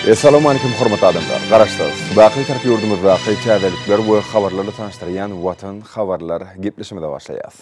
Essalawmalikim hormatly adamlar! Garaşsyz, baky Bitarap ýurdumyzdaky täzelikler we habarlarla tanyşdyrýan Watan habarlar gepleşigimize başlaýas.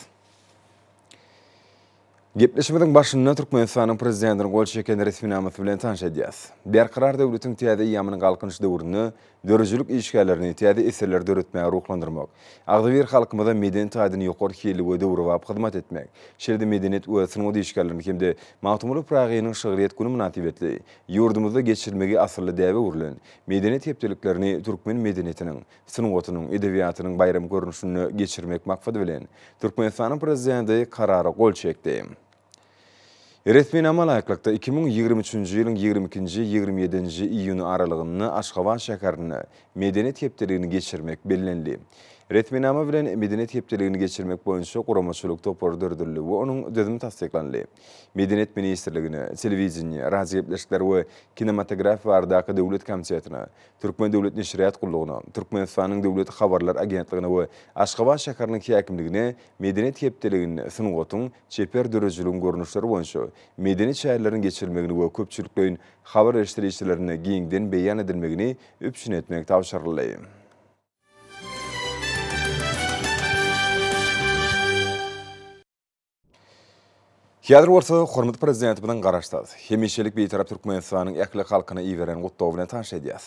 Gepleşigimiziň başynda Türkmenistanyň Prezidentiniň gol çeken resminamasy bilen tanyş edýäs. Berkarar döwletiň täze eýýamynyň Galkynyş döwründe döredijilik işgärlerini täze eserleri döretmäge ruhlandyrmak, agzybir halkymyza medeni taýdan ýokary hilli we döwrebap hyzmat etmek, şeýle-de medeniýet we sungat işgärlerini hem-de Magtymguly Pyragynyň şygryýet güni mynasybetli ýurdumyzda geçirilmegi asylly däbe öwrülen Medeniýet hepdeliklerini türkmen medeniýetiniň, sungatynyň, edebiýatynyň baýramy görnüşinde geçirmek maksady bilen, Türkmenistanyň Prezidenti Karara gol çekdi. Resminama laýyklykda, 2023-nji ýylyň 22-nji, 27-nji iýuny aralygynda Aşgabat şäherinde Medeniýet hepdeligini geçirmek bellenildi. Resminama bilen Medeniýet hepdeligini geçirmek boýunça guramaçylyk topary döredildi we onuň düzümi tassyklanyldy. Medeniýet ministrligine, Telewideniýe, radiogepleşikler we kinematografiýa baradaky döwlet komitetine, Türkmen döwlet neşirýat gullugyna, Türkmenistanyň Döwlet habarlar agentligine we Aşgabat şäheriniň häkimligine Medeniýet hepdeliginde sungatyň, çeper döredijiligiň görnüşleri boýunça medeni çäreleriň geçirilmegini we köpçülikleýin habar beriş serişdelerinde giňden beýan edilmegini üpjün etmek tabşyryldy. Häzir bolsa hormatly Prezidentimiziň Garaşsyz, hemişelik Bitarap Türkmenistanyň ähli halkyna iberen Gutlagy bilen tanyş edýäs.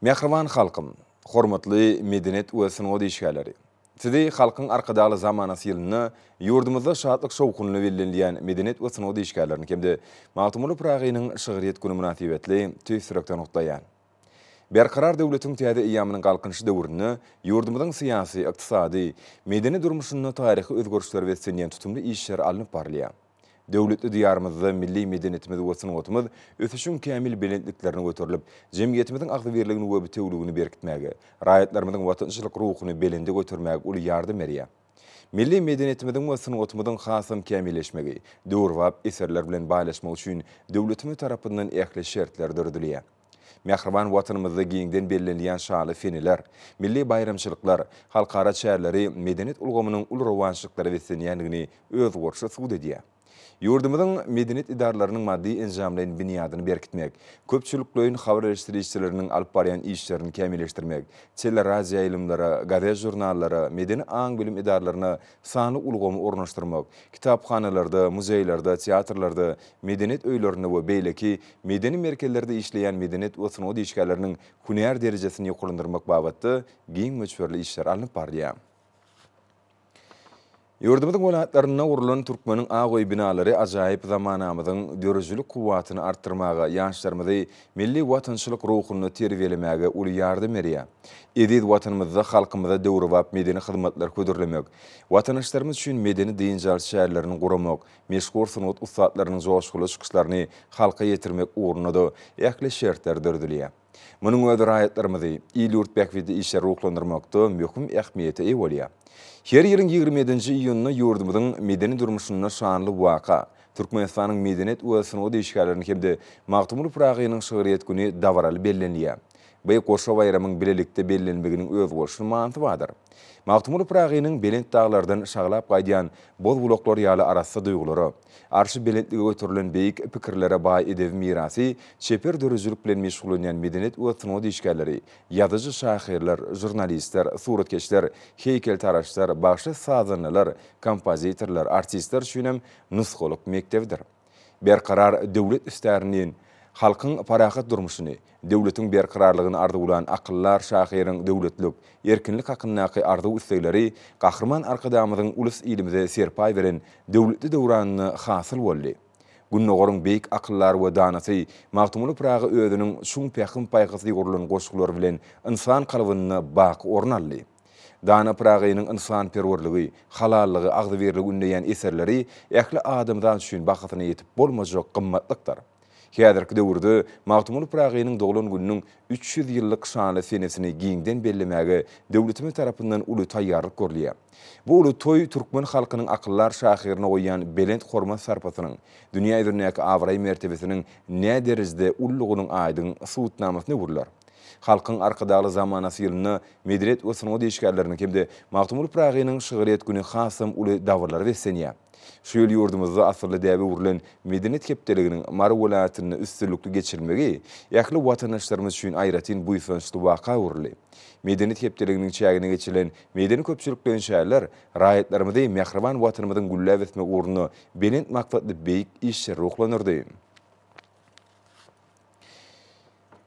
Mähriban halkym, hormatly medeniýet we sungat işgärleri! Sizi Halkyň Arkadagly zamanasy ýylynda ýurdumyzda şatlyk-şowhunly bellenilýän Medeniýet we sungat işgärleriniň hem-de Magtymguly Pyragynyň şygryýet güni mynasybetli tüýs ýürekden gutlaýan. Berkarar döwletiň täze eýýamynyň Galkynyşy döwründe ýurdumyzyň syýasy, ykdysady, medeni durmuşynda taryhy özgerişlere beslenýän tutumly işler alnyp barylýar. Döwletli Diýarymyzda milli medeniýetimiz we sungatymyz ösüşiň kämil belentliklerine göterilip, jemgyýetimiziň agzybirligini we bitewüligini berkitmäge, raýatlarymyzyň watançylyk ruhuny belende götermäge uly ýardam berýär. Milli medeniýetimiziň we sungatymyzyň hasam kämilleşmegi, döwrebap eserler bilen baýlaşmagy üçin döwletimiz tarapyndan ähli şertler döredilýär. Mähriban Watanymyzda giňden bellenilýän şanly seneler, milli baýramçylyklar, halkara çäreleri medeniýet ulgamynyň uly rowaçlyklara beslenýändigini özboluşly subut edýär. Ýurdumyzyň medeniýet edaralarynyň maddy-enjamlaýyn binýadyny berkitmek, köpçülikleýin habar beriş serişdeleriniň alyp barýan işlerini kämilleşdirmek, teleradioýaýlymlara, gazet-žurnallara, medeni aň-bilim edaralaryna sanly ulgamy ornaşdyrmak, kitaphanalarda, muzeýlerde, teatrlarda, medeniýet öýlerinde we beýleki medeni merkezlerde işleýän medeniýet we sungat işgärleriniň hünär derejesini ýokarlandyrmak babatda giň möçberli işler alnyp barylýar. Ýurdumyzyň welaýatlarynda gurlan türkmeniň ak öý binalary ajaýyp zamanamyzyň döredijilik kuwwatyny artdyrmaga, ýaşlarymyzy milli watançylyk ruhunda terbiýelemäge uly ýardam berýär. Eziz Watanymyzda halkymyza döwrebap medeni hyzmatlar hödürlemek, watandaşlarymyz üçin medeni dynç alyş çärelerini guramak, meşhur sungat ussatlarynyň joşguly çykyşlaryny halka ýetirmek ugrunda-da ähli şertler döredilýär. Munuň özi raýatlarymyzy il-ýurt bähbitli işlere ruhlandyrmakda möhüm ähmiýete eýe bolýar. Her ýylyň 27-nji iýunynda ýurdumyzyň medeni durmuşynda şanly waka, Türkmenistanyň Medeniýet we sungat işgärleriniň hem-de Magtymguly Pyragynyň şygryýet güni dabaraly bellenilýär. Bu goşa baýramyň bilelikde bellenmeginiň özboluşly manysy bardyr. Magtymguly Pyragynyň belent daglardan şaglap gaýdýan boz bulaklar ýaly arassa duýgulara, arşy belentlige göterilen beýik pikirlere baý edebi mirasy çeper döredijilik bilen meşgullanýan medeniýet we sungat işgärleri, ýazyjy-şahyrlar, žurnalistler, suratkeşler, heýkeltaraşlar, bagşy-sazandalar, kompozitorlar, artistler üçinem nusgalyk mekdebidir. Berkarar döwlet istärin halkyň parahat durmuşyny, döwletiň berkararlygyny arzuwlan akyldar şahyryň döwletlilik, erkinlik hakyndaky arzuw-islegleri Gahryman Arkadagymyzyň ulus-ilimize serpaý beren döwletli döwranynda hasyl boldy. Gündogaryň beýik akyldary we danasy Magtymguly Pyragy özüniň çuň pähim-paýhasy ýugrulan goşgulary bilen ynsan kalbynda baky orun aldy. Dana Pyragynyň ynsanperwerligi, halallygy, agzybirligi ündeýän eserleri ähli adamzat üçin bahasyna ýetip bolmajak gymmatlykdyr. Häzirki döwürde Magtymguly Pyragynyň doglan gününiň 300 ýyllyk şanly senesini giňden bellemäge döwletimiz tarapyndan uly taýýarlyk görülýär. Bu uly toý türkmen halkynyň akyldar şahyryna goýýan belent hormat-sarpasynyň, dünýä ýüzündäki abraý-mertebesiniň näderejede ululygynyň aýdyň subutnamasyna öwrüler. Halkyň Arkadagly zamanasy ýylynda Medeniýet we sungat işgärleriniň hem-de Magtymguly Pyragynyň şygryýet güni hasam uly dabaralara beslenýär. Şu ýyl ýurdumyzda asylly däbe öwrülen Medeniýet hepdeliginiň Mary welaýatynda üstünlikli geçirilmegi ähli watandaşlarymyz üçin aýratyn buýsançly waka öwrüldi. Medeniýet hepdeliginiň çäginde geçirilen medeni-köpçülikleýin çäreler raýatlarymyzy mähriban Watanymyzyň gülläp ösmegi ugrunda belent maksatly beýik işlere ruhlandyrdy.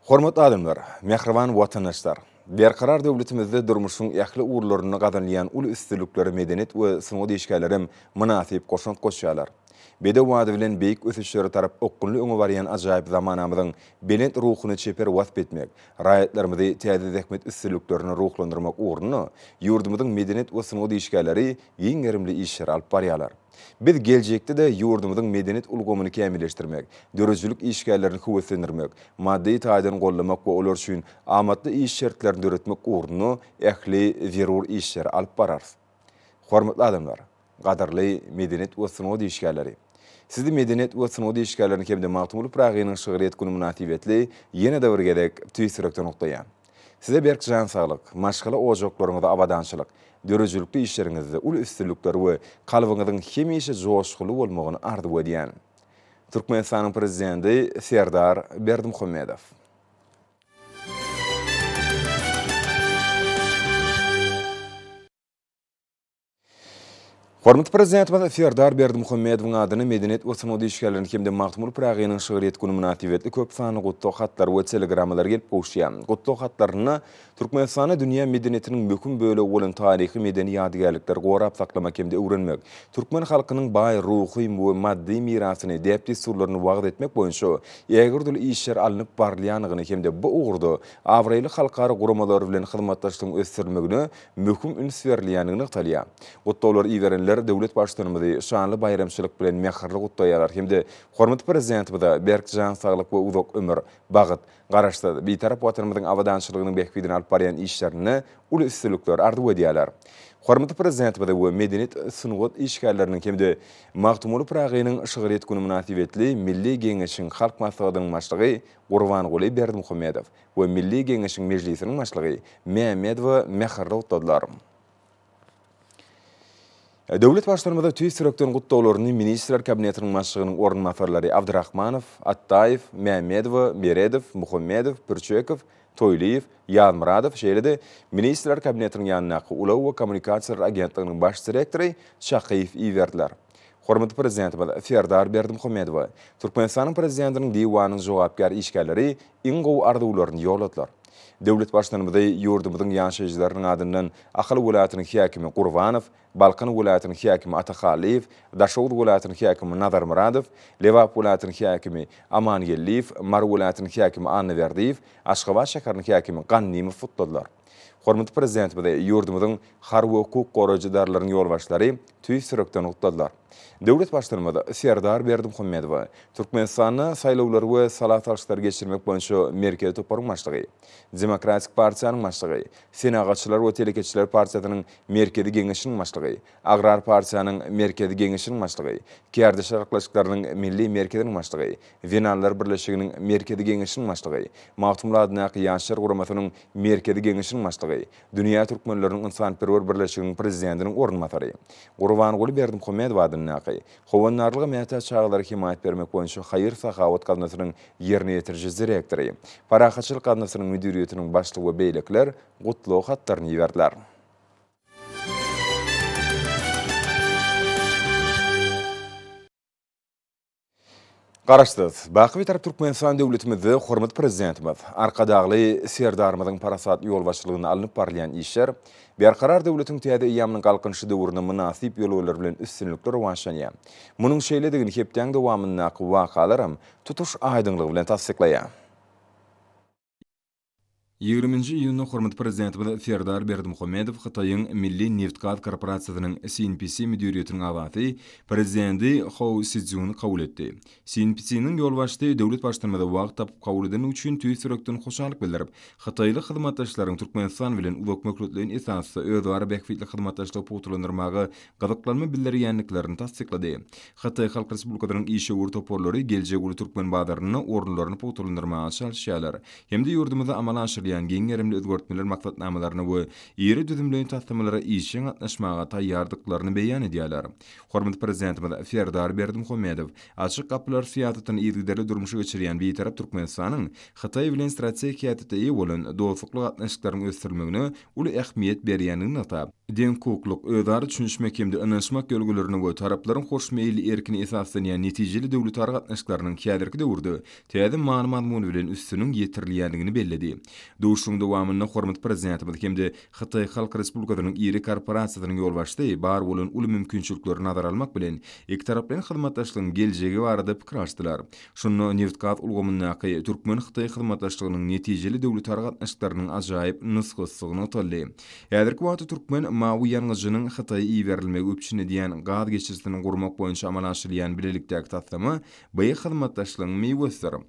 Hormatly adamlar, mähriban watandaşlar! Berkarar döwletimizde durmuşyň ähli ugurlarynda gazanylýan uly üstünliklere medeniýet we sungat işgärlerem mynasyp goşant goşýarlar. Bedew bady bilen beýik ösüşlere tarap okgunly öňe barýan ajaýyp zamanamyzyň belent ruhuny çeper wasp etmek, raýatlarymyzy täze zähmet üstünliklerine ruhlandyrmak ugrunda ýurdumyzyň medeniýet we sungat işgärleri giň gerimli işleri alyp barýarlar. Biz geljekde-de ýurdumyzyň medeniýet ulgamyny kämilleşdirmek, döredijilik işgärlerini höweslendirmek, maddy taýdan goldamak we olar üçin amatly iş şertlerini döretmek ugrunda ähli zerur işleri alyp bararys. Hormatly adamlar! Gadyrly medeniýet we sungat işgärleri! Sizi Medeniýet we sungat işgärlerini hem-de Magtymguly Pyragynyň şygryýet güni mynasybetli ýene-de bir gezek tüýs ýürekden gutlaýan. Size berk jan saglyk, maşgala ojaklaryňyzda abadançylyk, döredijilikli işleriňizde uly üstünlikler we kalbyňyzyň hemişe joşgunly bolmagyny arzuw edýän. Türkmenistanyň Prezidenti Serdar Berdimuhamedow. Hormatly Prezidentimiz Serdar Berdimuhamedowyň adyna Medeniýet we sungat işgärleriniň hem-de Magtymguly Pyragynyň şygryýet güni mynasybetli köp sanly gutlag hatlary we telegrammalar gelip gowuşýar. Gutlag hatlarynda Türkmenistanda dünýä medeniýetiniň möhüm bölegi bolan taryhy-medeni ýadygärlikleri gorap saklamak hem-de öwrenmek, türkmen halkynyň baý ruhy we maddy mirasyny, däp-dessurlaryny wagyz etmek boýunça ägirt uly işler alnyp barylýandygyny hem-de bu ugurda abraýly halkara guramalary bilen hyzmatdaşlygyň ösdürilmegine möhüm üns berilýändigi nygtalýar. Gutlaglary iberenler döwlet Baştutanymyzy şanly baýramçylyk bilen mähirli gutlaýarlar hem-de hormatly Prezidentimize berk jan saglyk we uzak ömür, bagt, Garaşsyz, Bitarap Watanymyzyň abadançylygynyň bähbidine alyp barýan işlerinde uly üstünlikleri arzuw edýärler. Hormatly Prezidentimize we medeniýet, sungat işgärleriniň hem-de Magtymguly Pyragynyň şygryýet güni mynasybetli Milli Geňeşiň Halk Maslahatynyň Başlygy Gurbanguly Berdimuhamedow we Milli Geňeşiň Mejlisiniň Başlygy Mämmedowa mähirli gutladylar. Döwlet Baştutanymyza tüýs ýürekden gutlaglaryny Ministrler Kabinetiniň Başlygynyň orunbasarlary Abdyrahmanow, Atdaýew, Mämmedowa, Meredow, Muhammedow, Pürçekow, Toýlyýew, Ýazmyradow, şeýle-de Ministrler Kabinetiniň ýanyndaky Ulag we kommunikasiýalar agentliginiň baş direktory Çakyýew iberdiler. Hormatly Prezidentimiz Serdar Berdimuhamedowa Türkmenistanyň Prezidentiniň Diwanynyň jogapkär işgärleri iň gowy arzuwlaryny ýolladylar. Döwlet Baştutanymyzy ýurdumyzyň ýaşaýjylarynyň adyndan Ahal welaýatynyň häkimi Gurbanow, Balkan welaýatynyň häkimi Atahallyýew, Daşoguz welaýatynyň häkimi Nazarmyradow, Lebap welaýatynyň häkimi Amangeldiýew, Mary welaýatynyň häkimi Annaberdiýew, Aşgabat şäheriniň häkimi Gannymow gutladylar. Hormatly Prezidentimizi ýurdumyzyň harby we hukuk goraýjy edaralarynyň ýolbaşçylary tüýs ýürekden gutladylar. Döwlet Baştutanymyz Serdar Berdimuhamedowa Türkmenistanda Saýlawlary we sala salşyklary geçirmek boýunça Merkezi toparyň başlygy, Demokratik partiýanyň başlygy, Senagatçylar we telekeçiler partiýasynyň Merkezi Geňeşiniň başlygy, Agrar partiýanyň Merkezi Geňeşiniň başlygy, Kärdeşler arkalaşyklarynyň Milli merkeziniň başlygy, Zenanlar birleşiginiň Merkezi Geňeşiniň başlygy, Magtymguly adyndaky Ýaşlar guramasynyň Merkezi Geňeşiniň başlygy, Dünýä türkmenleriniň ynsanperwer birleşiginiň prezidentiniň orunbasary, Gurbanguly Berdimuhamedow adyndaky Howandarlyga mätäç çagalara hemaýat bermek boýunça haýyr-sahawat gaznasynyň ýerine ýetiriji direktory, Parahatçylyk gaznasynyň müdiriýetiniň başlygy we beýlekiler gutlag hatlaryny iberdiler. Garaşsyz, baky Bitarap Türkmenistan döwletimizde hormatly Prezidentimiz Arkadagly Serdarymyzyň parasatly ýolbaşçylygynda alnyp barylýan işler Berkarar döwletiň täze eýýamynyň Galkynyşy döwründe mynasyp ýolbeler bilen üstünlikli rowaçlanýar. Munuň şeýledigini hepdäň dowamyndaky wakalaram tutuş aýdyňlygy bilen tassyklaýar. Ýigriminji iýunda hormatly Prezidentimiz Serdar Berdimuhamedow Hytaýyň Milli nebitgaz korporasiýasynyň CNPC müdiriýetiniň agzasy, Prezidenti Hou Szýuny kabul etdi. CNPC-niň ýolbaşçysy döwlet Baştutanymyzy wagt tapyp kabul edendigi üçin tüýs ýürekden hoşallyk bildirip, hytaýly hyzmatdaşlaryň Türkmenistan bilen uzakmöhletleýin esasda özara bähbitli hyzmatdaşlygy pugtalandyrmaga gyzyklanma bildirýändiklerini tassyklady. Hytaý Halk Respublikasynyň işewür toparlary geljegi uly türkmen bazarynda orunlaryny pugtalandyrmaga çalyşýarlar hem-de ýurdumyzda amala aşyrylýan. aşyrylýan giň gerimli özgertmeler maksatnamalaryna we iri düzümleýin taslamalara işjeň gatnaşmaga taýýardyklaryny beýan edýärler. Hormatly Prezidentimiz Serdar Berdimuhamedow Açyk gapylar syýasatyny yzygiderli durmuşa geçirýän Bitarap Türkmenistanyň Hytaý bilen strategik häsiýete eýe bolan dostlukly gatnaşyklaryň ösdürilmegine uly ähmiýet berýändigini nygtap, deňhukuklyk, özara düşünişmek hem-de ynanyşmak ýörelgelerine we taraplaryň hoşmeýilli erkine esaslanýan netijeli döwletara gatnaşyklarynyň häzirki döwürde täze many-mazmun bilen üstüniň ýetirilýändigini belledi. Duşuşygyň dowamynda hormatly Prezidentimiz hem-de Hytaý Halk Respublikasynyň iri korporasiýasynyň ýolbaşçysy bar bolan uly mümkinçilikleri nazara almak bilen, ikitaraplaýyn hyzmatdaşlygyň geljegi barada pikir alyşdylar. Şunda nebitgaz ulgamyndaky türkmen-hytaý hyzmatdaşlygynyň netijeli döwletara gatnaşyklarynyň ajaýyp nusgasydygy nygtaldy. Häzirki wagtda türkmen mawy ýangyjynyň Hytaýa iberilmegi üpjün edýän gaz geçirijisini gurmak boýunça amala aşyrylýan bilelikdäki taslama bu hyzmatdaşlygyň miwesidir.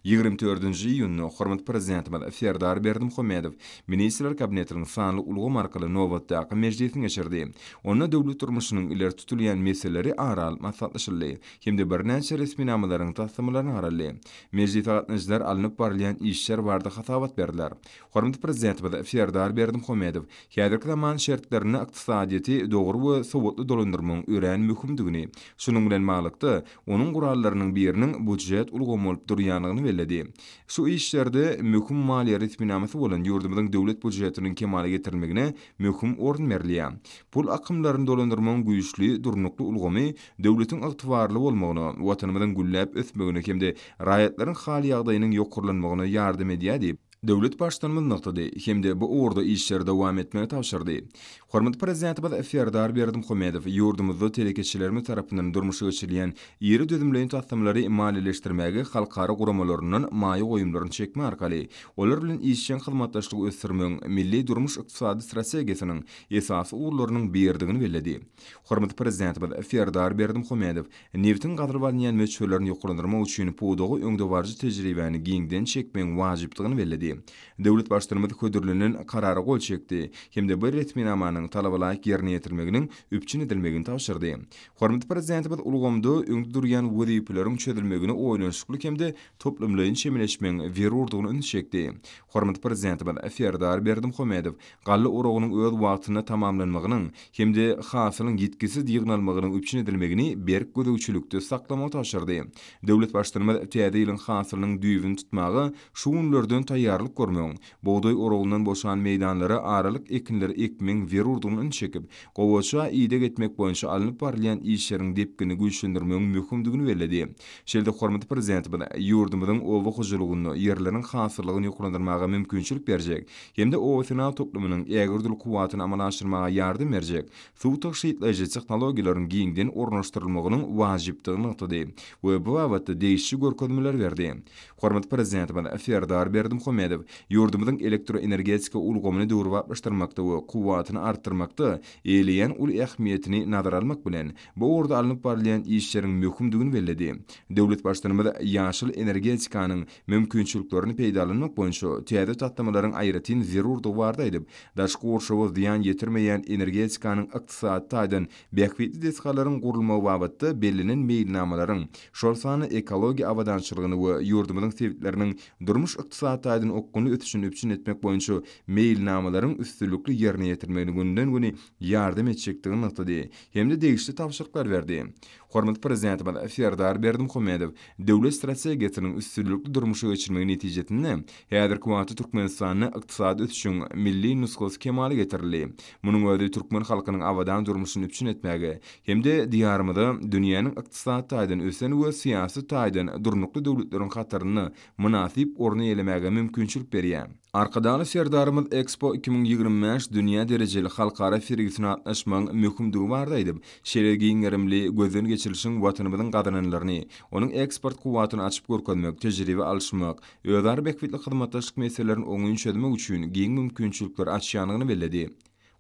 24-nji iýunda hormatly Prezidentimiz Serdar Berdimuhamedow Ministrler Kabinetiniň sanly ulgam arkaly nobatdaky mejlisini geçirdi. Onda döwlet durmuşynyň ileri tutulýan meseleleri ara alyp maslahatlaşyldy hem-de birnäçe resminamalaryň taslamalaryna garaldy. Mejlise gatnaşyjylar alnyp barylýan işler barada hasabat berdiler. Hormatly Prezidentimiz Serdar Berdimuhamedow häzirki zaman şertlerinde ykdysadyýeti dogry we sowatly dolandyrmagyň örän möhümdigini, şunuň bilen baglylykda, onuň gurallarynyň biriniň budjet ulgamy bolup durýandygyny belledi. Şu işlerde möhüm maliýe resminamasy bolan ýurdumyzyň döwlet budjetiniň kemala getirilmegine möhüm orun berilýär. Pul akymlaryny dolandyrmagyň güýçli, durnukly ulgamy döwletiň ygtybarly bolmagyna, Watanymyzyň gülläp ösmegine hem-de raýatlaryň hal-ýagdaýynyň ýokarlanmagyna ýardam edýär diýip, Döwlet Baştutanymyz nygtady hem-de bu ugurda işleri dowam etmegi tabşyrdy. Hormatly Prezidentimiz Serdar Berdimuhamedow ýurdumyzda telekeçilerimiz tarapyndan durmuşa geçirilýän iri düzümleýin taslamalary maliýeleşdirmäge halkara guramalaryndan maýa goýumlaryny çekmek arkaly olar bilen işjeň hyzmatdaşlygy ösdürmegiň milli durmuş-ykdysady strategiýasynyň esasy ugurlarynyň biridigini belledi. Hormatly Prezidentimiz Serdar Berdimuhamedow Nebitiň gazylyp alynýan möçberlerini ýokarlandyrmak üçin pudaga öňdebaryjy tejribäni giňden çekmegiň wajypdygyny belledi. Döwlet Baştutanymyz hödürlenen Karara gol çekdi hem-de bu resminamanyň talabalaýyk ýerine ýetirilmeginiň üpjün edilmegini tabşyrdy. Hormatly Prezidentimiz ulgamda öňde durýan wezipeleriň çözülmegine oýlanyşykly hem-de toplumlaýyn çemeleşmegiň zerurdygyna ünsi çekdi. Hormatly Prezidentimiz Serdar Berdimuhamedow galla oragynyň öz wagtynda tamamlanmagynyň hem-de hasylyň ýitgisiz ýygnalmagynyň üpjün edilmegini berk gözegçilikde saklamagy tabşyrdy. Döwlet Baştutanymyz täze ýylyň hasylynyň düýbüni tutmaga şu günlerden taýýarlyk görmegiň, bugdaý oragyndan boşan meýdanlara aralyk ekinleri ekmegiň zerurdygyna ünsi çekip, gowaça ideg etmek boýunça alnyp barylýan işleriň depginini güýçlendirmegiň möhümdigini belledi. Şeýle-de hormatly Prezidentimiz ýurdumyzyň oba hojalygynda ýerleriň hasyllygyny ýokarlandyrmaga mümkinçilik berjek hem-de oba-senagat toplumynyň ägirt uly kuwwatyny amala aşyrmaga ýardam berjek suw tygşytlaýjy tehnologiýalaryň giňden ornaşdyrylmagynyň wajypdygyny nygtady we bu babatda degişli görkezmeleri berdi. Hormatly Prezidentimiz Serdar Berdimuhamedow ýurdumyzyň elektroenergetika ulgamyny döwrebaplaşdyrmakda we kuwwatyny artdyrmakda eýeleýän uly ähmiýetini nazara almak bilen, bu ugurda alnyp barylýan işleriň möhümdigini belledi. Döwlet Baştutanymyz ýaşyl energetikanyň mümkinçiliklerini peýdalanmak boýunça täze taslamalaryň aýratyn zerurdygy barada aýdyp, daşky gurşawa zyýan ýetirmeýän energetikanyň ykdysady taýdan bähbitli desgalaryň gurulmagy babatda bellenen meýilnamalaryň, şol sanda ekologiýa abadançylygyny we ýurdumyzyň sebitleriniň durmuş-ykdysady taýdan okgunly ösüşini üpjün etmek boýunça meýilnamalaryň üstünlikli ýerine ýetirilmegine günden-güni ýardam etjekdigini nygtady hem-de degişli tabşyryklary berdi. Hormatly Prezidentimiz Serdar Berdimuhamedow döwlet strategiýasynyň üstünlikli durmuşa geçirilmegi netijesinde häzirki wagtda Türkmenistanda ykdysady ösüşiň milli nusgasy kemala getirildi. Munuň özi türkmen halkynyň abadan durmuşyny üpjün etmäge hem-de Diýarymyza dünýäniň ykdysady taýdan ösen we syýasy taýdan durnukly döwletleriň hatarynda mynasyp orun eýelemäge mümkinçilik berýär. Arkadagly Serdarymyz Ekspo 2025 dünýä derejeli halkara sergisine gatnaşmagyň möhümdigi barada aýdyp, şeýle giň gerimli gözden geçirilişiň Watanymyzyň gazananlaryny, onuň eksport kuwwatyny açyp görkezmek, tejribe alyşmak, özara bähbitli hyzmatdaşlyk meselelerini oňyn çözmek üçin giň mümkinçilikleri açýandygyny belledi.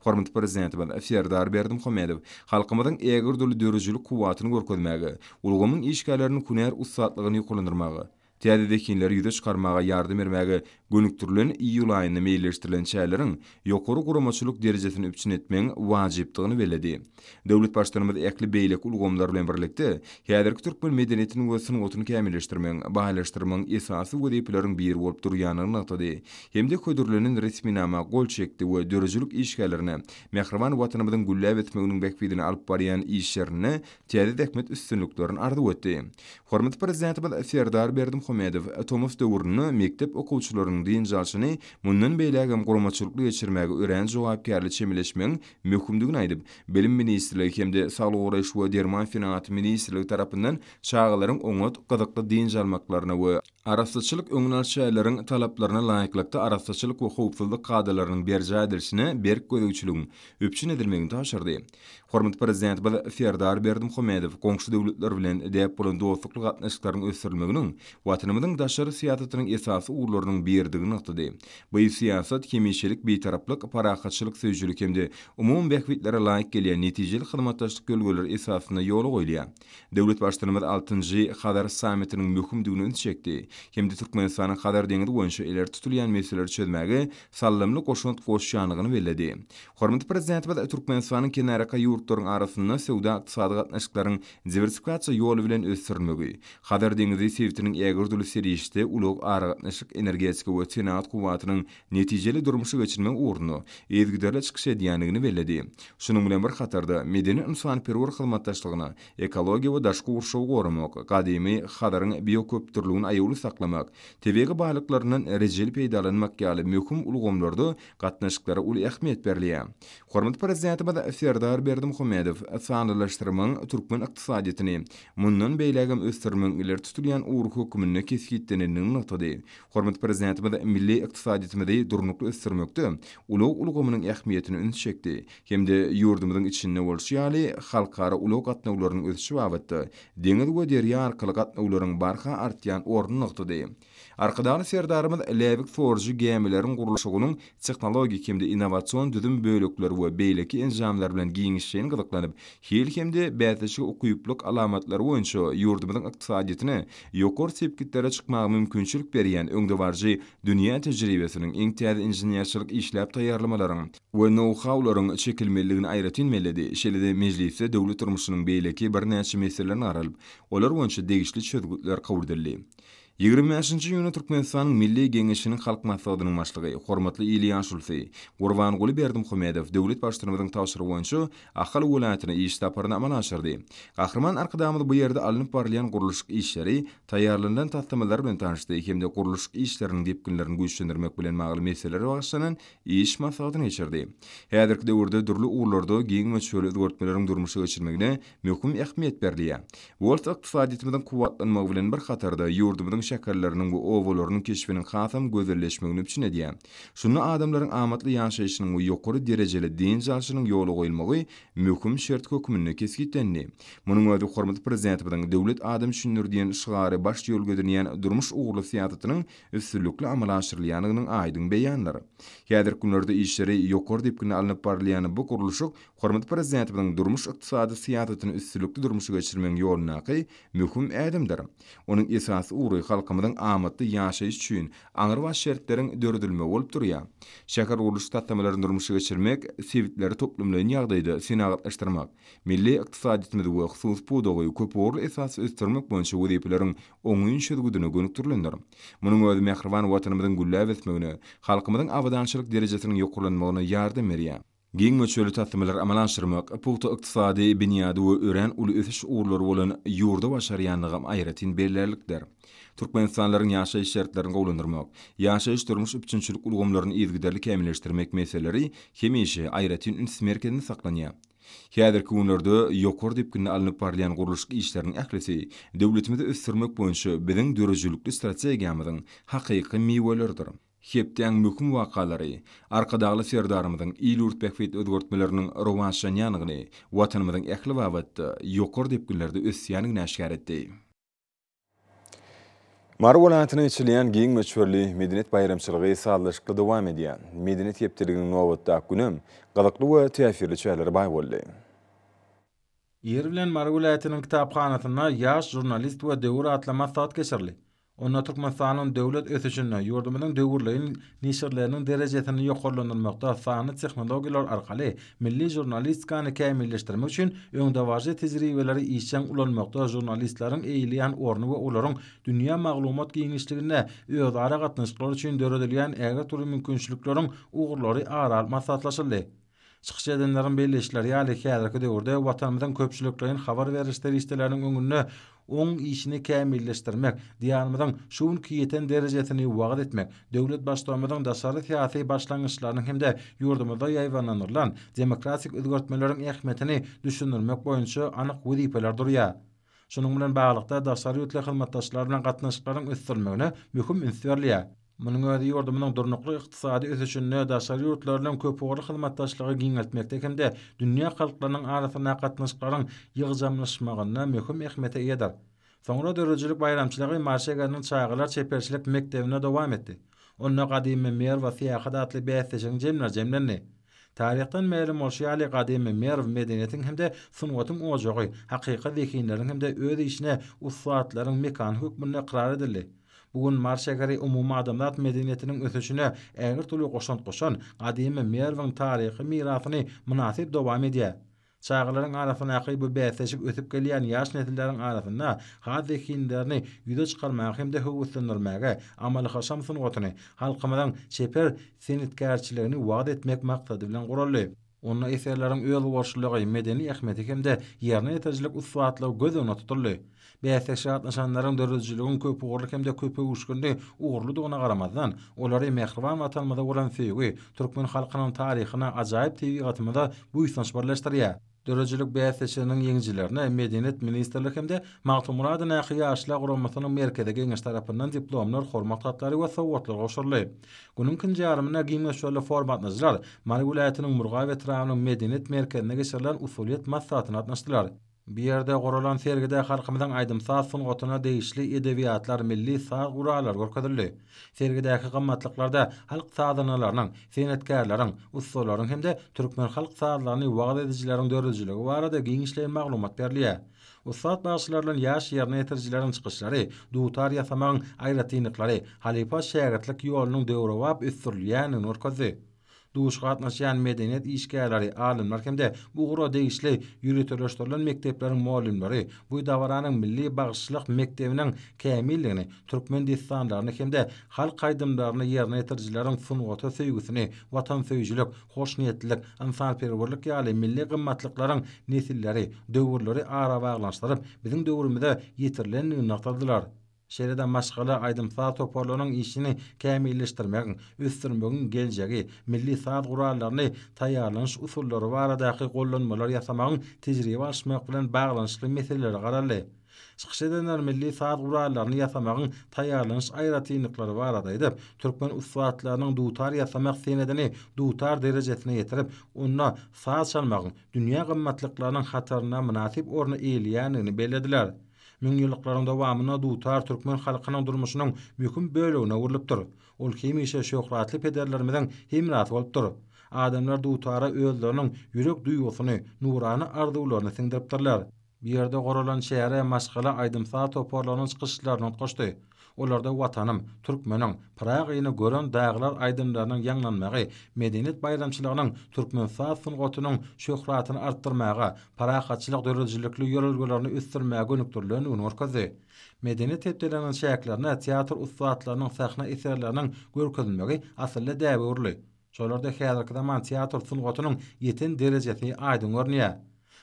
Hormatly Prezidentimiz Serdar Berdimuhamedow halkymyzyň ägirt uly döredijilik kuwwatyny görkezmäge, ulgamyň işgärleriniň hünär ussatlygyny ýokarlandyrmaga, täze zehinleri ýüze çykarmaga ýardam bermäge gönükdirilen iýul aýynda meýilleşdirilen çäreleriň ýokary guramaçylyk derejesini üpjün etmegiň wajypdygyny belledi. Döwlet Baştutanymyz ähli beýleki ulgamlar bilen birlikde, häzirki türkmen medeniýetini we sungatyny kämilleşdirmegiň, baýlaşdyrmagyň esasy wezipeleriň biri bolup durýandygyny nygtady hem-de hödürlenen resminama gol çekdi we döredijilik işgärlerine mähriban Watanymyzyň gülläp ösmeginiň bähbidine alyp barýan işlerinde täze zähmet üstünliklerini arzuw etdi. Hormatly Prezidentimiz Serdar Berdimuhamedow tomus döwründe mekdep okuwçylarynyň dynç alşyny mundan beýlägem guramaçylykly geçirmäge örän jogapkärli çemeleşmegiň möhümdigini aýdyp, Bilim ministrligi hem-de Saglygy goraýyş we derman senagaty ministrligi tarapyndan çagalaryň oňat, gyzykly dynç almaklaryna we arassaçylyk-öňüni alyş çäreleriň talaplaryna laýyklykda arassaçylyk we howpsuzlyk kadalarynyň berjaý edilişine berk gözegçiligiň üpjün edilmegini tabşyrdy. Hormatly Prezidentimiz Serdar Berdimuhamedow goňşy döwletler bilen däp bolan dostlukly gatnaşyklaryň ösdürilmeginiň Watanymyzyň daşary syýasatynyň esasy ugurlarynyň biridigini nygtady. Bu syýasat hemişelik Bitaraplyk, parahatçylyk söýüjilik hem-de umumy bähbitlere laýyk gelýän netijeli hyzmatdaşlyk ýörelgeleri esasynda ýola goýulýar. Döwlet Baştutanymyz altynjy Hazar sammitiniň möhümdigine üns çekdi hem-de Türkmenistanyň Hazar deňizi boýunça ileri tutulýan meseleleri çözmäge saldamly goşant goşýandygyny belledi. Hormatly Prezidentimiz Türkmenistanyň kenarýaka ýurtlaryň arasynda söwda-ykdysady gatnaşyklaryň diwersifikasiýa ýoly bilen ösdürilmegi, Hazar deňizi sebitiniň ägirt uly serişde, ulag, aragatnaşyk, energetika we senagat kuwwatynyň netijeli durmuşa geçirmek ugrunda yzygiderli çykyş edýändigini belledi. Şunuň bilen bir hatarda, medeni-ynsanperwer hyzmatdaşlygyna, ekologiýa we daşky gurşawy goramak, gadymy Hazaryň bioköpdürlügini aýawly saklamak, tebigy baýlyklaryndan rejeli peýdalanmak ýaly möhüm ulgamlarda gatnaşyklara uly ähmiýet berilýär. Hormatly Prezidentimiz Serdar Berdimuhamedow sanlylaşdyrmagyň türkmen ykdysadyýetini mundan beýlägem ösdürmegiň ileri tutulýan ugry hökmünde kesgitlenendigini nygtady. Hormatly Prezidentimiz milli ykdysadyýetimizi durnukly ösdürmekde ulag ulgamynyň ähmiýetine üns çekdi hem-de ýurdumyzyň içinde bolşy ýaly, halkara ulag gatnawlarynyň ösüşi babatda deňiz we derýa arkaly gatnawlaryň barha artýan ornuny nygtady. Arkadagly Serdarymyz läbik sorujy gämileriň gurluşygynyň tehnologik hem-de innowasion düzüm bölekleri we beýleki enjamlar bilen giňişleýin gyzyklanyp, hil hem-de bäsleşige ukyplylyk alamatlary boýunça ýurdumyzyň ykdysadyýetine ýokary sepgitlere çykmaga mümkinçilik berýän öňdebaryjy dünýä tejribesiniň, iň täze inženerçilik işläp taýýarlamalaryň we nou-haularyň çekilmelidigini aýratyn belledi. Şeýle-de mejlisde döwlet durmuşynyň beýleki birnäçe meselelerine garalyp, olar boýunça degişli çözgütler kabul edildi. 25-nji iýunda Türkmenistanyň Milli Geňeşiniň Halk Maslahatynyň Başlygy, hormatly il ýaşulusy Gurbanguly Berdimuhamedow döwlet Baştutanymyzyň tabşyrygy boýunça Ahal welaýatyna iş saparyny amala aşyrdy. Gahryman Arkadagymyz bu ýerde alnyp barylýan gurluşyk işleri, taýýarlanylan taslamalar bilen tanyşdy hem-de gurluşyk işleriniň depginlerini güýçlendirmek bilen bagly meselelere bagyşlanan iş maslahatyny geçirdi. Häzirki döwürde dürli ugurlarda giň möçberli özgertmeleriň durmuşa geçirilmegine möhüm ähmiýet berilýär. Bu bolsa ykdysadyýetimiziň kuwwatlanmagy bilen bir hatarda, ýurdumyzyň şäherleriniň we obalarynyň keşbiniň hasam gözelleşmegini üpjün edýär. Şunda adamlaryň amatly ýaşaýşynyň we ýokary derejeli dynç alşynyň ýola goýulmagy möhüm şert hökmünde kesgitlendi. Munuň özi hormatly Prezidentimiziň Döwlet adam üçindir diýen şygary baş ýörelge edinýän durmuş ugurly syýasatynyň üstünlikli amala aşyrylýandygynyň aýdyň beýanydyr. Häzirki günlerde işleri ýokary depginde alnyp barylýan bu gurluşyk Hormatly Prezidentimiziň durmuş-ykdysady syýasatyny üstünlikli durmuşa geçirmegiň ýolundaky möhüm ädimdir. Onuň esasy ugry halkymyzyň amatly ýaşaýşy üçin aňrybaş şertleriň döredilmegi bolup durýar. Şähergurluşyk taslamalaryny durmuşa geçirmek, sebitleri toplumlaýyn ýagdaýda senagatlaşdyrmak, milli ykdysadyýetimizi we hususy pudagy köpugurly esasda ösdürmek boýunça wezipeleriň oňyn çözgüdine gönükdirilendir. Munuň özi mähriban Watanymyzyň gülläp ösmegine, halkymyzyň abadançylyk derejesiniň ýokarlanmagyna ýardam berýär. Giň möçberli taslamalary amala aşyrmak, pugta ykdysady binýady we örän uly ösüş ugurlary bolan ýurda başarýanlygam aýratyn bellärlikdir. Türkmenistanlylaryň ýaşaýyş şertlerini gowulandyrmak, ýaşaýyş-durmuş üpjünçilik ulgamlaryny yzygiderli kämilleşdirmek meseleleri hemişe aýratyn üns merkezinde saklanýar. Häzirki günlerde ýokary depginde alnyp barylýan gurluşyk işleriniň ählisi döwletimizi ösdürmek boýunça biziň döredijilikli strategiýamyzyň hakyky miweleridir. Hepdäň möhüm wakalary Arkadagly Serdarymyzyň il-ýurt bähbitli özgertmeleriniň rowaçlanýandygyny, Watanymyzyň ähli babatda ýokary depginlerde ösýändigini äşgär etdi. Mary welaýatynda geçirilýän giň möçberli medeniýet baýramçylygy sazlaşykly dowam edýär. Medeniýet hepdeliginiň nobatdaky günem gyzykly we täsirli çärelere baý boldy. Ir bilen Mary welaýatynyň kitaphanasynda Ýaş žurnalist we döwür atly maslahat geçirildi. Onda Türkmenistanyň döwlet ösüşinde, ýurdumyzyň döwürleýin neşirleriniň derejesini ýokarlandyrmakda sanly tehnologiýalar arkaly milli žurnalistikany kämilleşdirmek üçin öňdebaryjy tejribeleri işjeň ulanmakda žurnalistleriň eýeleýän orny we olaryň dünýä maglumat giňişliginde özara gatnaşyklar üçin döredilýän ägirt uly mümkinçilikleriň ugurlary ara alyp maslahatlaşyldy. Çykyş edenleriň belleýişleri ýaly, häzirki döwürde Watanymyzyň köpçülikleýin habar beriş serişdeleriniň öňünde oň işini kämilleşdirmek, Diýarymyzyň şu günki ýeten derejesini wagyz etmek, döwlet Baştutanymyzyň daşary syýasy başlangyçlarynyň hem-de ýurdumyzda ýaýbaňlandyrylan demokratik özgertmeleriň ähmiýetini düşündirmek boýunça anyk wezipeler durýar. Şunuň bilen baglylykda, daşary ýurtly hyzmatdaşlar bilen gatnaşyklaryň ösdürilmegine möhüm üns berilýär. Munuň özi ýurdumyzyň durnukly ykdysady ösüşinde daşary ýurtlar bilen köpugurly hyzmatdaşlygy giňeltmekde hem-de dünýä halklarynyň arasyndaky gatnaşyklaryň ýygjamlaşmagynda möhüm ähmiýete eýedir. Soňra döredijilik baýramçylygy Mary şäheriniň çagalar çeperçilik mekdebinde dowam etdi. Onda Gadymy Merwe syýahat atly bäsleşigiň jemleri jemlendi. Taryhdan mälim bolşy ýaly, gadymy Merw medeniýetiň hem-de sungatyň ojagy, hakyky zehinleriň hem-de öz işine ussatlaryň mekany hökmünde ykrar edildi. Bu gün Mary şäheri umumadamzat medeniýetiniň ösüşine ägirt uly goşant goşan gadymy Merwiň taryhy mirasyny mynasyp dowam edýär. Çagalaryň arasyndaky bu bäsleşik ösüp gelýän ýaş nesilleriň arasynda has zehinlerini ýüze çykarmaga hem-de höweslendirmäge, amaly-haşam sungatyny, halkymyzyň çeper senetkärçiligini wagyz etmek maksady bilen guraldy. Onda eserleriň özboluşlylygy, medeni ähmiýeti hem-de ýerine ýetirijilik ussatlygy göz öňünde tutuldy. Bäsleşige gatnaşanlaryň döredijiligiň köpugurly hem-de köpöwüşginli ugurlydygyna garamazdan, olary mähriban Watanymyza bolan söýgi, türkmen halkynyň taryhyna, ajaýyp tebigatymyza buýsanç birleşdirýär. Döredijilik bäsleşiginiň ýeňijilerine Medeniýet ministrligi hem-de Magtymguly adyndaky Ýaşlar guramasynyň Merkezi Geňeşi tarapyndan diplomlar, hormat hatlary we sowgatlar gowşuryldy. Günüň ikinji ýarymynda giň möçberli forum gatnaşyjylar Mary welaýatynyň Murgap etrabynyň Medeniýet merkezinde geçirilen usulyýet maslahatyna gatnaşdylar. Bu ýerde guralan sergide halkymyzyň aýdym-saz sungatyna degişli edebiýatlar, milli saz gurallary görkezildi. Sergidäki gymmatlyklarda halk sazandalarynyň, senetkärleriň, ussalaryň hem-de türkmen halk sazlaryny wagyz edijileriň döredijiligi barada giňişleýin maglumat berilýär. Ussat bagşylar bilen ýaş ýerine ýetirijileriň çykyşlary, dutar ýasamagyň aýratynlyklary, halypa-şägirtlik ýolunyň döwrebap ösdürilýändigini görkezdi. Duşuşyga gatnaşýan medeniýet işgärleri, alymlar hem-de bu ugra degişli ýöriteleşdirilen mekdepleriň mugallymlary bu dabaranyň milli bagşyçylyk mekdebiniň kämilligini, türkmen dessanlaryny hem-de halk aýdymlaryny ýerine ýetirijileriň sungata söýgüsini, watansöýüjilik, hoşniýetlilik, ynsanperwerlik ýaly milli gymmatlyklaryň nesilleri, döwürleri arabaglanyşdyryp, biziň döwrümize ýetirilendigini nygtadylar. Şeýle-de maşgala aýdym-saz toparlarynyň işini kämilleşdirmegiň, ösdürmegiň geljegi, milli saz gurallaryny taýýarlanyş usullary baradaky gollanmalary ýasamagyň tejribe alyşmak bilen baglanyşykly meselelere garaldy. Çykyş edenler milli saz gurallaryny ýasamagyň taýýarlanyş aýratynlyklary barada aýdyp, türkmen ussatlarynyň dutar ýasamak senedini dutar derejesine ýetirip, onda saz çalmagyň dünýä gymmatlyklarynyň hatarynda mynasyp orny eýeleýändigini bellediler. Müňýyllyklaryň dowamynda dutar türkmen halkynyň durmuşynyň möhüm bölegine öwrülipdir. Ol hemişe şöhratly pederlerimiziň hemrasy bolupdyr. Adamlar dutara özleriniň ýürek duýgusyny, nurana arzuwlaryny siňdiripdirler. Bu ýerde guralan çäre maşgala aýdym-saz toparlarynyň çykyşlaryny utgaşdy. Olarda Watanym, türkmeniň, Pyragyny gören daglar aýdymlarynyň ýaňlanmagy medeniýet baýramçylygynyň türkmen saz sungatynyň şöhratyny artdyrmaga, parahatçylyk döredijilikli ýörelgelerini ösdürmäge gönükdirilendigini görkezdi. Medeniýet hepdeliginiň çäklerinde teatr ussatlarynyň sahna eserleriniň görkezilmegi asylly däbe öwrüldi. Şolarda häzirki zaman teatr sungatynyň ýeten derejesi aýdyň görünýär.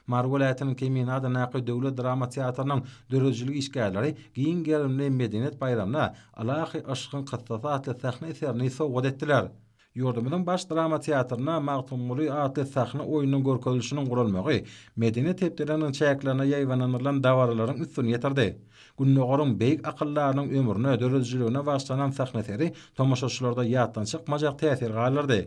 Mary welaýatynyň Kemine adyndaky döwlet drama teatrynyň döredijilik işgärleri giň gerimli medeniýet baýramyna Ylahy yşkyň kyssasy atly sahna eserini sowgat etdiler. Ýurdumyzyň Baş drama teatrynda Magtymguly atly sahna oýnunyň görkezilişiniň guralmagy Medeniýet hepdeliginiň çäklerinde ýaýbaňlandyrylan dabaralaryň üstüni ýetirdi. Gündogaryň beýik akyldarynyň ömrüne, döredijiligine bagyşlanan sahna eseri tomaşaçylarda ýatdan çykmajak täsir galdyrdy.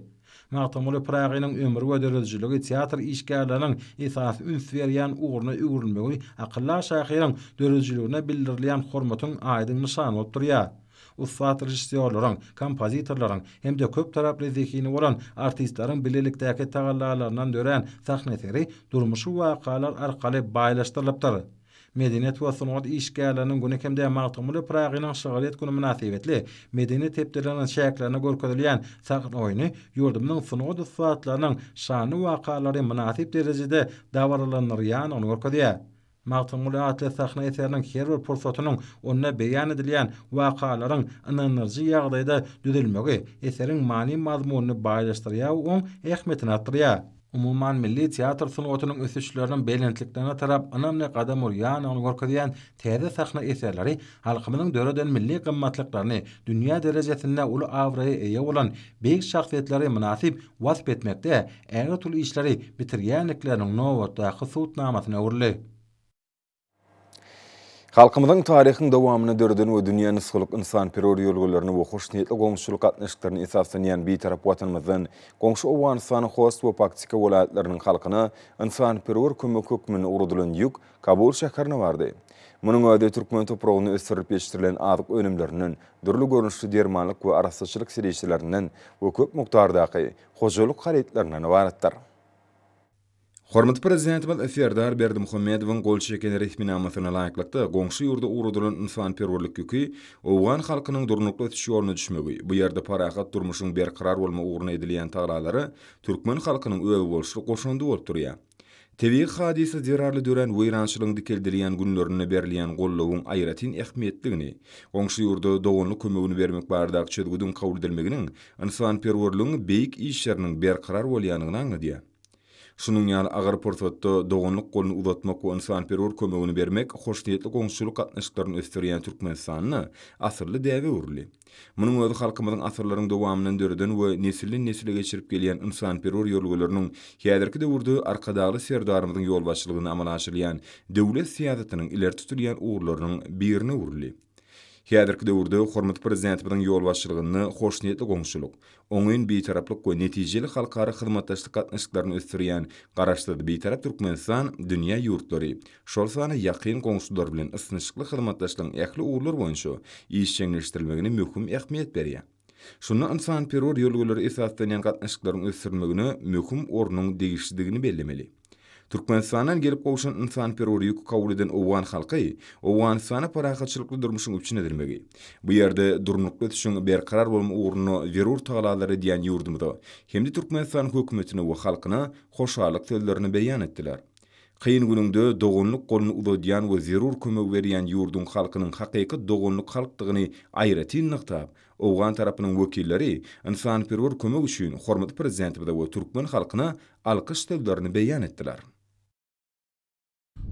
Magtymguly Pyragynyň ömri we döredijiligi teatr işgärleriniň esasy üns berýän ugruna öwrülmegi akyldar şahyryň döredijiligine bildirilýän hormatyň aýdyň nyşany bolup durýar. Ussat režissýorlaryň, kompozitorlaryň hem-de köptaraply zehini bolan artistleriň bilelikdäki tagallalaryndan dörän sahna eseri durmuşy wakalar arkaly baýlaşdyrylypdyr. Medeniýet we sungat işgärleriniň güni hem-de Magtymguly Pyragynyň şygryýet güni mynasybetli Medeniýet hepdeliginiň çäklerinde görkezilýän sahna oýny ýurdumyzyň sungat ussatlarynyň şanly wakalary mynasyp derejede dabaralandyrýandygyny görkezýär. Magtymguly atly sahna eseriniň her bir pursatynyň onda beýan edilýän wakalaryň ynandyryjy ýagdaýda düzülmegi eseriň many-mazmunyny baýlaşdyrýar we oň ähmiýetini artdyrýar. Umuman, milli teatr sungatynyň ösüşleriniň belentliklerine tarap ynamly gadam urýandygyny görkezýän täze sahna eserleri halkymyzyň döreden milli gymmatlyklaryny, dünýä derejesinde uly abraýa eýe bolan beýik şahsyýetleri mynasyp wasp etmekde ägirt uly işleri bitirýändikleriniň nobatdaky subutnamasyna öwrüldi. Halkymyzyň taryhyň dowamynda döreden we dünýä nusgalyk ynsanperwer ýörelgelerini we hoşniýetli goňşuçylyk gatnaşyklaryna esaslanýan Bitarap Watanymyzdan goňşy Owganystanyň Host we Paktika welaýatlarynyň halkyna ynsanperwer kömek hökmünde ugradylan ýük Kabul şäherine bardy. Munuň özi türkmen topragynda ösdürilip ýetişdirilen azyk önümlerinden, dürli görnüşli dermanlyk we arassaçylyk serişdelerinden we köp mukdardaky hojalyk harytlaryndan ybaratdyr. Hormatly Prezidentimiz Serdar Berdimuhamedowyň gol çeken resminamasyna laýyklykda, goňşy ýurda ugradylan ynsanperwerlik ýüki owgan halkynyň durnukly ösüş ýoluna düşmegi, bu ýerde parahat durmuşyň berkarar bolmagy ugrunda edilýän tagalalara türkmen halkynyň özboluşly goşandy bolup durýar. Tebigy hadysa zerarly dörän weýrançylygyň dikeldilýän günlerinde berilýän goldawyň aýratyn ähmiýetligini, goňşy ýurda doganlyk kömegini bermek baradaky çözgüdiň kabul edilmeginiň ynsanperwerligiň beýik işleriniň berkarar bolýandygyny aňladýar. Şunuň ýaly agyr pursatda doganlyk goluny uzatmak we ynsanperwer kömegini bermek hoşniýetli goňşuçylyk gatnaşyklaryny ösdürýän Türkmenistanda asylly däbe öwrüldi. Munuň özi halkymyzyň asyrlaryň dowamyndan döreden we nesilden-nesle geçirip gelýän ynsanperwer ýörelgeleriniň häzirki döwürde Arkadagly Serdarymyzyň ýolbaşçylygynda amala aşyrylýan döwlet syýasatynyň ileri tutulýan ugurlarynyň birine öwrüldi. Häzirki döwürde hormatly Prezidentimiziň ýolbaşçylygynda hoşniýetli goňşuçylyk, oňyn Bitaraplyk we netijeli halkara hyzmatdaşlyk gatnaşyklaryny ösdürýän Garaşsyz, Bitarap Türkmenistan dünýä ýurtlary, şol sanda ýakyn goňşular bilen ysnyşykly hyzmatdaşlygyň ähli ugurlar boýunça işjeňleşdirilmegine möhüm ähmiýet berýär. Şunda ynsanperwer ýörelgelere esaslanýan gatnaşyklaryň ösdürilmegine möhüm ornuň degişlidigini bellemeli. Türkmenistandan gelip gowşan ynsanperwer ýüki kabul eden owgan halky Owganystanda parahatçylykly durmuşyň üpjün edilmegi, bu ýerde durnukly ösüşiň berkarar bolmagy ugrunda zerur tagallalary edýän ýurdumyza hem-de Türkmenistanyň Hökümetine we halkyna hoşallyk sözlerini beýan etdiler. Kyn günüňde doganlyk goluny uzadýan we zerur kömegi berýän ýurduň halkynyň hakyky doganlyk halkdygyny aýratyn nygtap, owgan tarapynyň wekilleri ynsanperwer kömek üçin hormatly Prezidentimize we türkmen halkyna alkyş sözlerini beýan etdiler.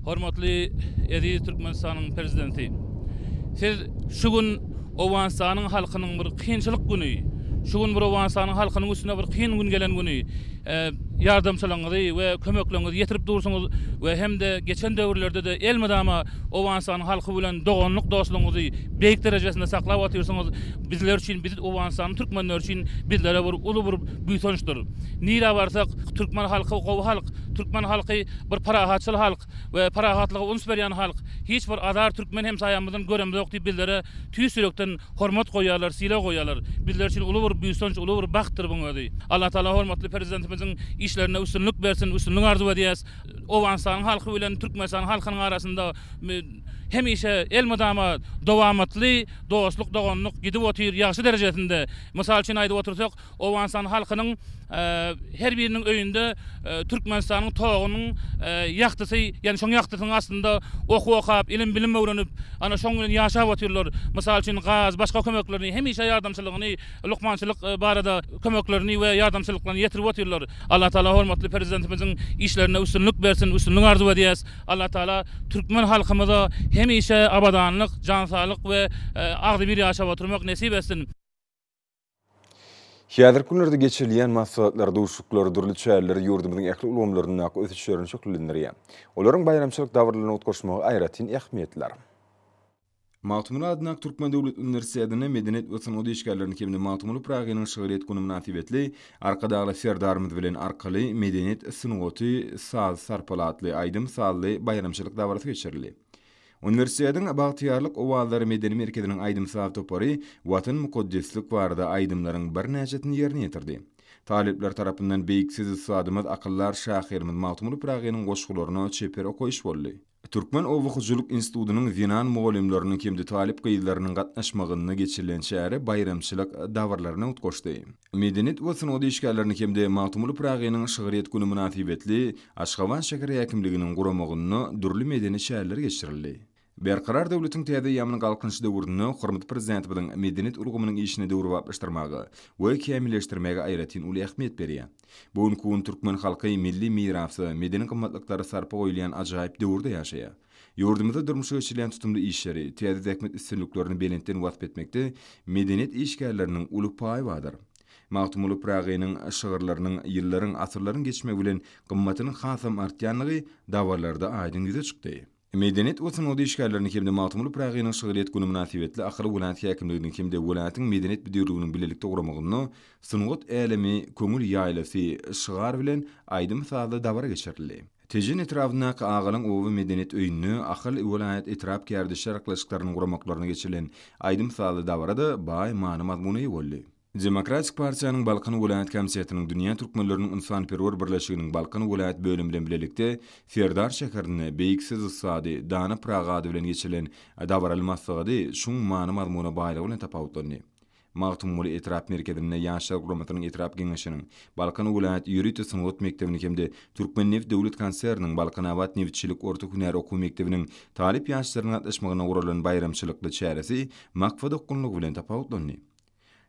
Hormatly eziz Türkmenistanyň Prezidenti! Siz şu gün Owganystanyň halkynyň bir kynçylyk güni, şu gün bir Owganystanyň halkynyň üstüne bir kyn gün gelen güni ýardamçylygyňyzy we kömekleriňizi ýetirip dursuňyz we hem-de geçen döwürlerde-de elmydama Owganystanyň halky bilen doganlyk-dostlugyňyzy beýik derejesinde saklap otyrsyňyz. Bizler üçin, biz Owganystanyň türkmenleri üçin bizlere bir uly bir buýsançdyr. Nirä barsak, türkmen halky gowy halk, türkmen halky bir parahatçyl halk we parahatlyga uns berýän halk. Hiç bir azar türkmen hemsaýamyzdan göremzok diýip bizlere tüýs ýürekden hormat goýýarlar, sylag goýýarlar. Bizler üçin uly bir buýsanç, uly bir bagtdyr buň özi. Allatagala hormatly Prezidentimiziň işlerinde üstünlik bersin, üstünlik arzuw edýäs. Owganystanyň halky bilen Türkmenistanyň halkynyň arasynda hemişe elmydama dowamatly dostluk, doganlyk gidip otyr ýagşy derejesinde. Mysal üçin aýdyp otursak, Owganystan halkynyň her biriniň öýünde Türkmenistanyň togunyň ýagtysy, ýagny şoň ýagtysynyň astynda okuw okap, ilim-bilim öwrenip, ana şoň bilen ýaşap otyrlar. Mysal üçin, gaz, başga kömeklerini, hemişe ýardamçylygyny, lukmançylyk barada kömeklerini we ýardamçylyklaryny ýetirip otyrlar. Allatagala hormatly Prezidentimiziň işlerinde üstünlik bersin, üstünlik arzuw edýäs. Allatagala türkmen halkymyza hemişe abadanlyk, jan saglyk we agzybir ýaşap oturmak nesip etsin. Häzirki günlerde geçirilýän maslahatlar, duşuşyklar, dürli çäreler ýurdumyzyň ähli ulgamlaryndaky ösüşlerini şöhlelendirýär. Olaryň baýramçylyk dabaralaryna utgaşmagy aýratyn ähmiýetlidir. Magtymguly adyndaky Türkmen döwlet uniwersitetinde Medeniýet we sungat işgärleriniň hem-de Magtymguly Pyragynyň şygryýet güni mynasybetli Arkadagly Serdarymyz bilen Arkaly medeniýet sungaty saz sarpaly atly aýdym-sazly baýramçylyk dabarasy geçirildi. Uniwersitetiň Bagtyýarlyk owazlary medeni merkeziniň aýdym-saz topary Watan mukaddeslik barada aýdymlaryň birnäçesini ýerine ýetirdi. Talyplar tarapyndan beýik söz ussadymyz, akyldar şahyrymyz Magtymguly Pyragynyň goşgularyna çeper okaýyş boldy. Türkmen oba hojalyk institutynyň zenan mugallymlarynyň hem-de talyp gyzlarynyň gatnaşmagynda geçirilen çäre baýramçylyk dabaralaryna utgaşdy. Medeniýet we sungat işgärlerini hem-de Magtymguly Pyragynyň şygryýet güni mynasybetli Aşgabat şäher häkimliginiň guramagynda dürli medeni çäreler geçirildi. Berkarar döwletiň täze eýýamynyň Galkynyşy döwründe hormatly Prezidentimiziň medeniýet ulgamynyň işini döwrebaplaşdyrmaga we kämilleşdirmäge aýratyn uly ähmiýet berýär. Bu günki gün türkmen halky milli mirasa, medeni gymmatlyklara sarpa goýulýan ajaýyp döwürde ýaşaýar. Ýurdumyzda durmuşa geçirilýän tutumly işleri, täze zähmet üstünliklerini belentden wasp etmekde medeniýet işgärleriniň uly paýy bardyr. Magtymguly Pyragynyň şygyrlarynyň ýyllaryň, asyrlaryň geçmegi bilen gymmatynyň hasam artýandygy dabaralarda aýdyň ýüze çykdy. Medeniýet we sungat işgärlerini hem-de Magtymguly Pyragynyň şygryýet güni mynasybetli Ahal welaýat häkimliginiň hem-de welaýatyň Medeniýet müdirliginiň bilelikde guramagynda Sungat älemi, köňül ýaýlasy şygar bilen aýdym-sazly dabara geçirildi. Tejen etrabyndaky Agalyň oba medeniýet öýünde Ahal welaýat etrap kärdeşler arkalaşyklarynyň guramaklarynda geçirilen aýdym-sazly dabara-da baý many-mazmuna eýe boldy. Demokratik partiýanyň Balkan welaýat komitetiniň Dünýä türkmenleriniň ynsanperwer birleşiginiň Balkan welaýat bölümi bilen bilelikde Serdar şäherinde beýik söz ussady Dana Pyragy ady bilen geçirilen dabaraly maslahady çuň many-mazmuna baýlygy bilen tapawutlandy. Magtymguly etrap merkezinde Ýaşlar guramasynyň etrap Geňeşiniň, Balkan welaýat ýörite sungat mekdebini hem-de Türkmennebit döwlet konserniniň Balkanabat nebitçilik orta hünär okuw mekdebiniň talyp ýaşlarynyň gatnaşmagynda guralan baýramçylykly çäresi maksat okgunlygy bilen tapawutlandy.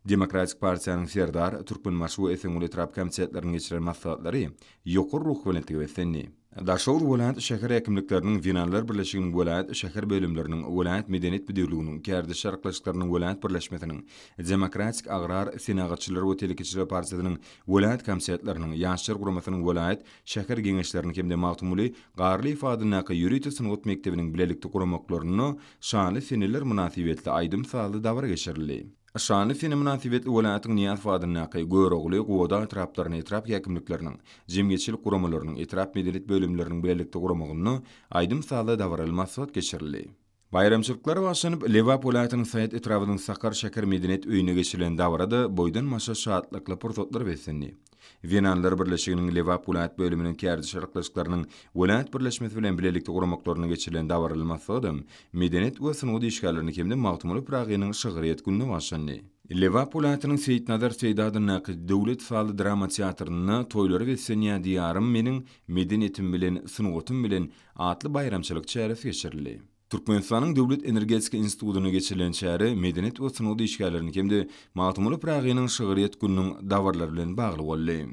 Demokratik partiýanyň Serdar, Türkmenbaşy we Esenguly etrap komitetleriniň geçiren maslahatlary ýokary ruhubelentlige beslendi. Daşoguz welaýat şäher häkimlikleriniň Zenanlar birleşiginiň welaýat şäher bölümleriniň, welaýat medeniýet müdirliginiň, kärdeşler arkalaşyklarynyň welaýat birleşmesiniň, Demokratik agrar, senagatçylar we telekeçiler partiýasynyň welaýat komitetleriniň, Ýaşlar guramasynyň welaýat, şäher geňeşleriniň hem-de Magtymguly Garlyýew adyndaky ýörite sungat mekdebiniň bilelikde guramaklarynda Şanly seneler mynasybetli aýdym-sazly dabara geçirildi. Şanly sene mynasybetli welaýatyň Nyýazow adyndaky, Görogly, Gubadag etraplarynyň etrap häkimlikleriniň, jemgyýetçilik guramalarynyň, etrap medeniýet bölümleriniň bilelikde guramagynda aýdym-sazly dabaraly maslahat geçirildi. Baýramçylyklar başlanyp, Lebap welaýatynyň Saýat etrabynyň Sakar şäher medeniýet öýünde geçirilen dabara-da boýdan-başa şatlykly pursatlara beslendi. Zenanlar birleşiginiň Lebap welaýat bölüminiň kärdeş arkalaşyklarynyň welaýat birleşmesi bilen bilelikde guramaklarynda geçirilen dabaraly maslahatam medeniýet we sungat işgärlerini hem-de Magtymguly Pyragynyň şygryýet gününe bagyşlandy. Lebap welaýatynyň Seýitnazar Seýdi adyndaky döwlet sazly-drama teatrynda Toýlara beslenýär Diýarym meniň medeniýetim bilen, sungatym bilen atly baýramçylyk çäresi geçirildi. Türkmenistanyň Döwlet energetika institutynda geçirilen çäre medeniýet we sungat işgärlerini hem-de Magtymguly Pyragynyň şygryýet gününiň dabaralary bilen bagly boldy.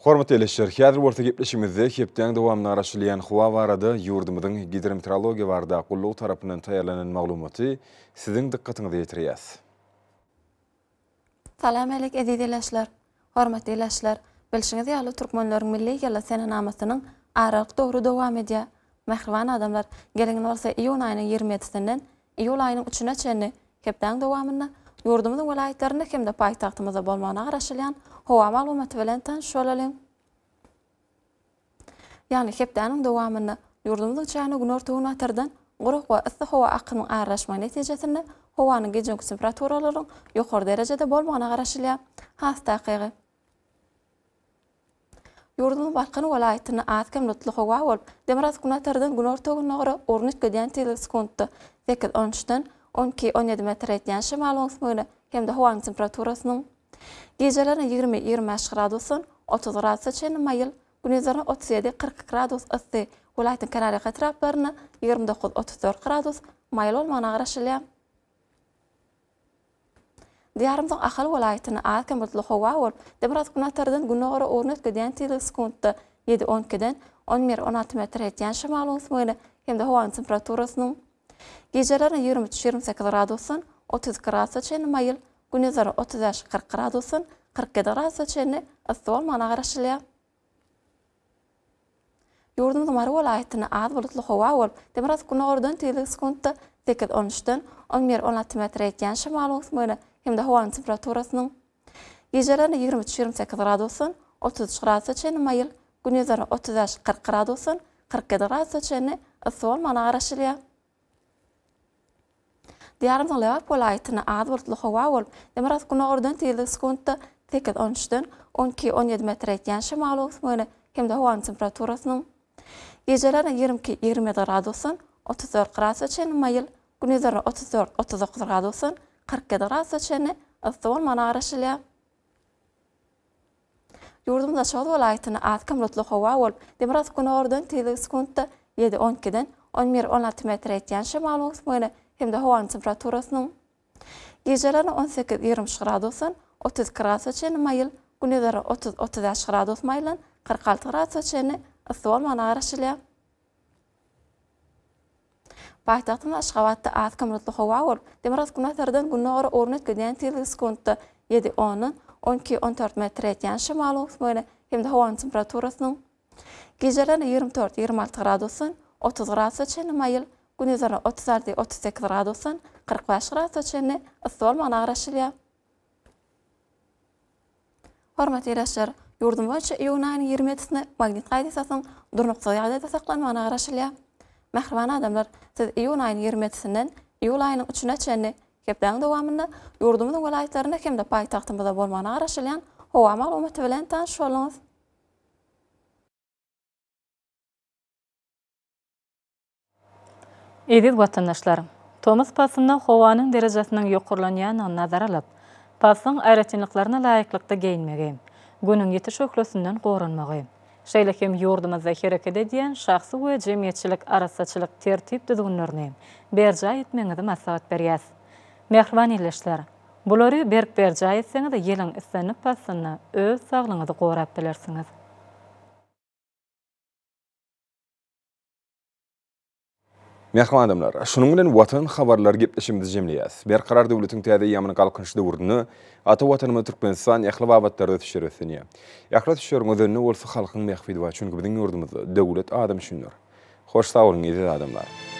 Hormatly ildeşler, häzir bolsa gepleşigimizde hepdäň dowamynda garaşylýan howa barada ýurdumyzyň Gidrometeorologiýa barada gullugy tarapyndan taýýarlanan maglumaty siziň dykgatyňyza ýetirýäs. Salam älek eziz ilaçlar! Hormatly ilaçlar! Bilşiňiz ýaly türkmenleriň milli ýyly senenamasynyň aralyk döwri dowam edýär. Mähriban adamlar, geliň indi bolsa iýun aýynyň 20 ýedisinden iýul aýynyň üçüne çenli hepdäň dowamynda ýurdumyzyň welaýatlarynda hem-de paýtagtymyzda bolmagyna garaşylýan howa maglumaty bilen tanyş bolalyň. Ýagny hepdäniň dowamynda ýurdumyzyň çägine günorta-günbatardan gurak we yssy howa akymyň aralaşmagy netijesinde howanyň gijeki temperaturalarynyň ýokary derejede bolmagyna garaşylýar. Has takygy, ýurdumyzyň Balkan welaýatynda az-kem bulutly howa bolup, demirgazyk-günbatardan günorta-gündogara ugruny üýtgedýän tizligi sekuntda sekiz, on üçden on iki, on ýedi metre ýetýän şemal öwüsmegine hem-de howanyň temperaturasynyň Gijelerine 20, 25 gradusdan 30 gradusa çenli maýyl, gündizlerine 37, 42 gradus yssy, welaýatyň kenarýaka etraplarynda 29, 34 gradus maýyl bolmagyna garaşylýar. Diýarymyzyň Ahal welaýatynda az-kem bulutly howa bolup, demirgazyk-günbatardan gündogara ugruny üýtgedýän tizligi sekuntda ýedi, on ikiden on bir, on alty metre ýetýän şemalyň öwüsmegine hem-de howanyň temperaturasynyň Gijelerine 23, 28 gradusdan 32 gradusa çenli maýyl, gündizlerine 35, 40 gradusdan 47 gradusa çenli yssy bolmagyna garaşylýar. Ýurdumyzyň Mary welaýatynda az bulutly howa bolup, demirgazyk-günordan tizligi sekuntda sekiz, on üçden on bir, on alty metre ýetýän şemal öwüsmegine hem-de howanyň temperaturasynyň gijelerine 23, 28 gradusdan 33 gradusa çenli maýyl, gündizlerine 35, 40 gradusdan 47 gradusa çenli yssy bolmagyna garaşylýar. Diýarymyzyň Lebap welaýatynda az bulutly howa bolup, demirgazyk-günordan tizligi sekuntda. Sekiz on üçden 12 17 metre ýetýän şemal öwüsmegine hem-de howanyň temperaturasynyň gijelerine 22 27 gradusdan 34 gradusa çenli maýyl, gündizlerine 34 39 gradusdan 47 gradusa çenli yssy bolmagyna garaşylýar. Ýurduň Daşoguz welaýatynda az-kem bulutly howa bolup, demirgazyk-günordan tizligi sekuntda ýedi on ikiden on bir 16 metre ýetýän şemal öwüsmegine hem-de howanyň temperaturasynyň gijelerine 18 23 gradusdan 32 gradusa çenli maýyl, gündizlerine 30 35 gradus maýyldan 46 gradusa çenli yssy bolmagyna garaşylýar. Paýtagtymyz Aşgabatda az-kem bulutly howa bolup, demirgazyk-günbatardan gündogara ugruna üýtgedýän tizligi sekuntda ýedi ondan 12 14 metre ýetýän şemal öwüsmegine hem-de howanyň temperaturasynyň gijelerine 24 26 gradusdan 30 gradusa çenli maýyl, gündizlerine 36 38 gradusdan 45 gradusa çenli yssy bolmagyna garaşylýar. Hormatly ildeşler, ýurdumyz boýunça iýun aýynyň 27-sinde magnit hadysasynyň durnuksyz ýagdaýda saklanmagyna garaşylýar. Mähriban adamlar, siz iýun aýynyň 27-sinden iýul aýynyň üçüne çenli hepdäniň dowamynda ýurdumyzyň welaýatlarynda hem-de paýtagtymyzda bolmagyna garaşylýan howa maglumaty bilen tanyş bolduňyz. Eziz watandaşlar! Tomus paslynda howanyň derejesiniň ýokarlanýandygyny nazara alyp, paslyň aýratynlyklaryna laýyklykda geýinmegi, Günüň ýiti şöhlesinden goranmagy, şeýle hem ýurdumyzda hereket edýän şahsy we jemgyýetçilik arassaçylyk tertip-düzgünlerini berjaý etmegiňizi maslahat berýäs. Mähriban ildeşler! Bulary berk berjaý etseňiz, ýylyň islendik paslynda öz saglygyňyzy gorap bilersiňiz. Mähriban adamlar, şunuň bilen Watan habarlary gepleşigimizi jemleýäs. Berkarar döwletiň täze eýýamynyň Galkynyş döwründe ata Watanymyz Türkmenistan ähli babatlarda ösüşlere beslenýär. Ähli ösüşleriň özeninde bolsa halkyň bähbidi bar, çünki biziň ýurdumyzda döwlet adam üçindir. Hoş sag boluň eziz adamlar!